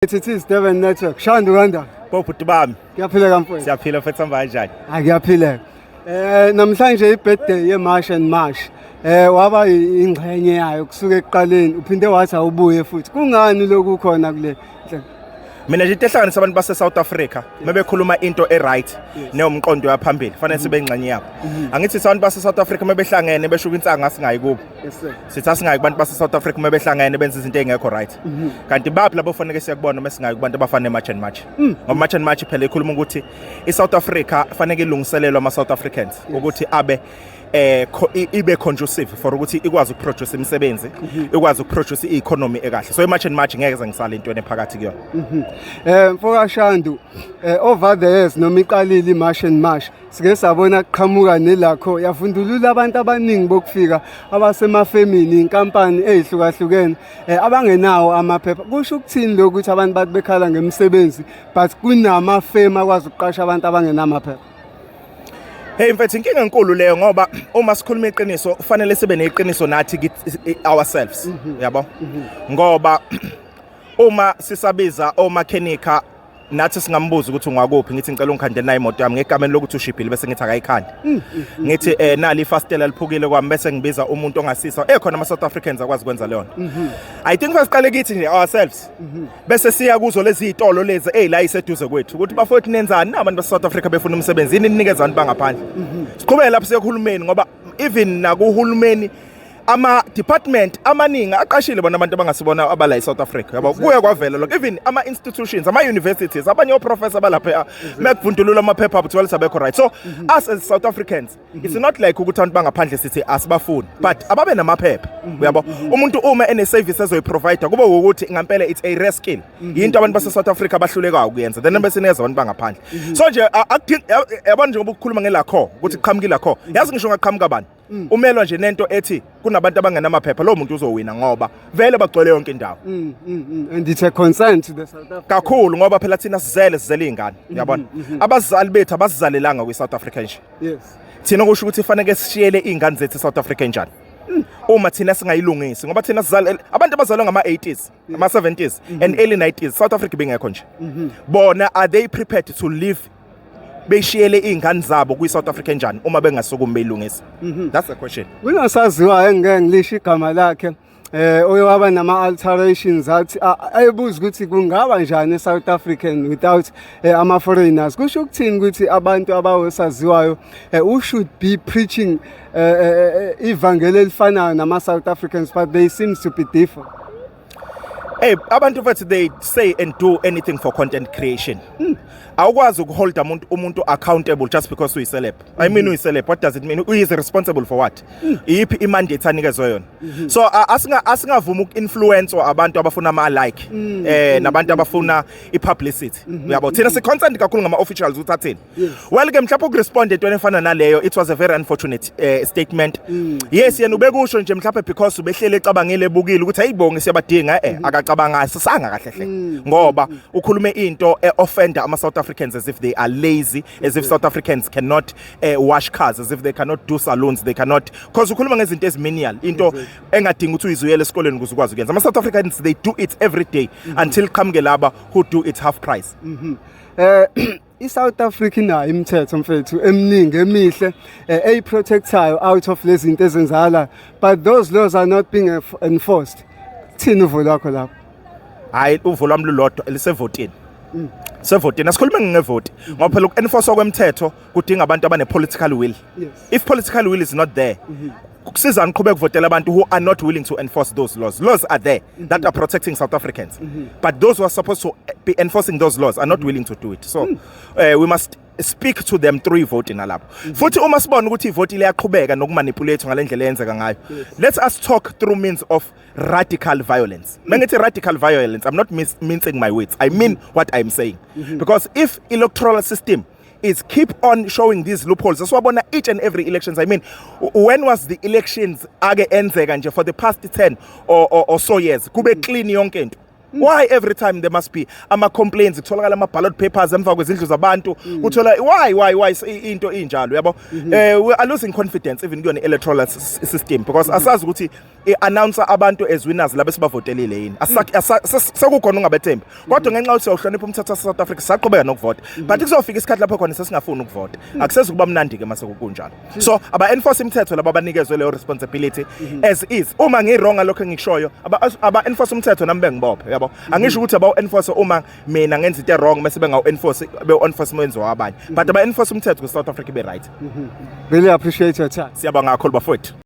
It is Durban Network. Shandu, kanjani? Bobhuti bami. Kuyaphileka, mfowethu. Siyaphila futhi, hamba kanjani? Akuyaphileka. Namhlanje i-birthday ye-March and March. Waba ingxenye yayo kusuka ekuqaleni, uphinde wathi awubuye futhi. Kungani lokhu khona kule nhla? Mina nje into ehlanganisa abantu base South Africa, mebekhuluma into e-right neyomqondo yaphambili, fanele sibe ingxenye yabo. Angithi abantu base South Africa mebehlangene beshuka insangu, asingayi kubo. Yes sir. Sithi asingayi kubantu base South Africa mebehlangene benza izinto ezingekho right. Kanti baphi labo fanele siyakubona mesingayi kubantu abafana ne-March and March? Ngoba March and March phela ikhuluma ukuthi i-South Africa fanele ilungiselelwe ama South Africans ukuthi abe ibe conducive for ukuthi ikwazi ukuproduce imisebenzi, ikwazi ukuproduce i-economy ekahle. So i-March and March ngeke ze ngisale intweni ephakathi kuyona. Mfoka Shandu, over the years noma iqalile i-March and March, sike sabona kuqhamuka nelakho yavundulula abantu abaningi bokufika abasemafemini, inkampani ezihlukahlukene abangenawo amaphepha. Kusho ukuthini lokhu ukuthi abantu bathi bekhala ngemisebenzi but kunamafemu akwazi ukuqasha abantu abangenamaphepha? Hey mfethu, inkinga enkulu leyo, ngoba uma sikhuluma iqiniso kufanele sibe neqiniso nathi ourselves, yabo, ngoba uma sisabiza omakhenika nathi singambuza ukuthi ungakuphi, ngithi ngicela ungikhandele nayo imoto yami ngegameni lokuthi ushibhile, bese ngithi akayikhandi, ngithi nali ifastela liphukile kwami, bese ngibiza umuntu ongasisa ekhona ama South Africans akwazi ukwenza leyo nto. I think fasiqale kithi nje ourselves, bese siya kuzo lezi zitolo lezi ezila iseduze kwethu ukuthi bafowethu, nenzani nabantu base South Africa befuna umsebenzi, yini ninikeza abantu bangaphandle? Siqhubeke lapho siye kuhulumeni, ngoba even nakuhulumeni ama department amaningi aqashile bona abantu abangasibona abala eSouth Africa, yabo. Kuye kwavela lokho, even ama institutions, ama universities, abanye oprofessor balapha mekuvundulula amaphepha abo kuthiwa abekho right. So us as South Africans, it's not like ukuthi abantu bangaphandle sithi asibafuni, but ababe namaphepha, uyabo. Umuntu uma ene service ezoyiprovide, kube ukuthi ngempela it's a rare skill, into abantu base South Africa abahlulekayo ukuyenza, then bese nikeza abantu bangaphandle. So nje yabona, njengoba ukukhuluma ngelakho ukuthi kuqhamuka ilakho, yazi ngisho ngaqhamuka abantu umelwa nje nento ethi kunabantu abangenamaphepha, lo muntu uzowina ngoba vele bagcwele yonke indawo. And it's a concern to the South Africa. Kakhulu, ngoba phela thina sizele izingane, uyabona, abazali bethu abasizalelanga kwi-South Africa nje. Thina kusho ukuthi fanele sishiyele izingane zethu e-South Africa njani uma thina singayilungisi? Ngoba thina sizale abantu abazalwe ngama-80s, ama-70s and early 90s, South Africa ibingekho nje. Bona, are they prepared to live beshiyele izingane zabo kwi-South Africa njani uma bengasukumi beyilungisa? That's the question. Kunosaziwayo engeke ngilisho igama lakhe oye waba nama alterations, athi ayebuza ukuthi kungaba njani eSouth African without ama foreigners. Kusho ukuthini ukuthi abantu abawosaziwayo who should be preaching ivangeli elifanayo nama South Africans, but they seems to be different? Hey, abantu mfethu, they say and do anything for content creation. Awukwazi ukuholda umuntu accountable just because uyiceleb. I mean, uyiceleb, what does it mean? Who is responsible for what? Iyiphi imandate anikezwe yona? So asingavumi uku-influence abantu abafuna ama like nabantu abafuna i-publicity. Uyabo, thina si concerned kakhulu ngama officials ukuthi athini. Well ke, mhlawumbe ukurespond entweni efana naleyo, it was a very unfortunate statement. Yes, yena ubekusho nje mhlawumbe because ubehlele ecabangile, ebukile ukuthi ayibonge siyabadinga, akacabanga sisanga kahle hle, ngoba ukhulume into e-offender ama South Africans as if they are lazy, as if South Africans cannot wash cars, as if they cannot do saloons, they cannot, because ukhuluma ngezinto ezimenial, into engadingi ukuthi uyizuyele esikoleni ukuze ukwazi ukuyenza. Ama South Africans, they do it every day until qhamuke laba who do it half price. I-South Africa inayo imithetho, mfethu, eminingi emihle eyiprotectayo out of lezi zinto ezenzakalayo, but those laws are not being enforced. Thini uvo lwakho lapho? Hayi, uvo lwami lulodwa, elisevotini, sevotini. Asikhulume ngevoti, ngoba phela uku-enforce kwemthetho kudinga abantu abane-political will. If political will is not there, kusiza niqhubeke kuvotela abantu who are not willing to enforce those laws. Laws are there that are protecting South Africans, but those who are supposed to be enforcing those laws are not willing to do it. So we must speak to them through ivoti. Nalapho futhi uma sibona ukuthi ivoti liyaqhubeka nokumanipulate ngale ndlela eyenzeka ngayo, let us talk through means of radical violence. Mengithi radical violence, I'm not mincing my words, I mean what I'm saying, because if electoral system is keep on showing these loopholes esiwabona each and every elections, I mean, when was the elections ake enzeka nje for the past 10 or so years kube clean yonke into? Why every time there must be ama complaints, kutholakala ama ballot papers emva kwezindlu zabantu, kuthola why into injalo, yabo? We are losing confidence even kuyona electoral system because asazi ukuthi i-announce abantu as winners laba esibavotelile yini. Sekukhona ungabethembi, kodwa ngenxa yokuthi siyawuhlonipha umthetho wase South Africa, saqhubeka nokuvota, but kuzofika isikhathi lapho khona sesingafuni ukuvota. Akusezi kuba mnandi ke mase kunjalo. So aba enforce imithetho laba abanikezwe leyo responsibility as is. Uma ngi-wrong ngalokho engikushoyo, aba enforce umthetho, nami bengibophe, yabo. Angisho ukuthi abawu enforce uma mina ngenza into wrong mase bengawu enforce, be enforce wenziwa abanye, but aba enforce umthetho ku South Africa be right. Really appreciate your time. Siyabonga kakhulu, bafowethu.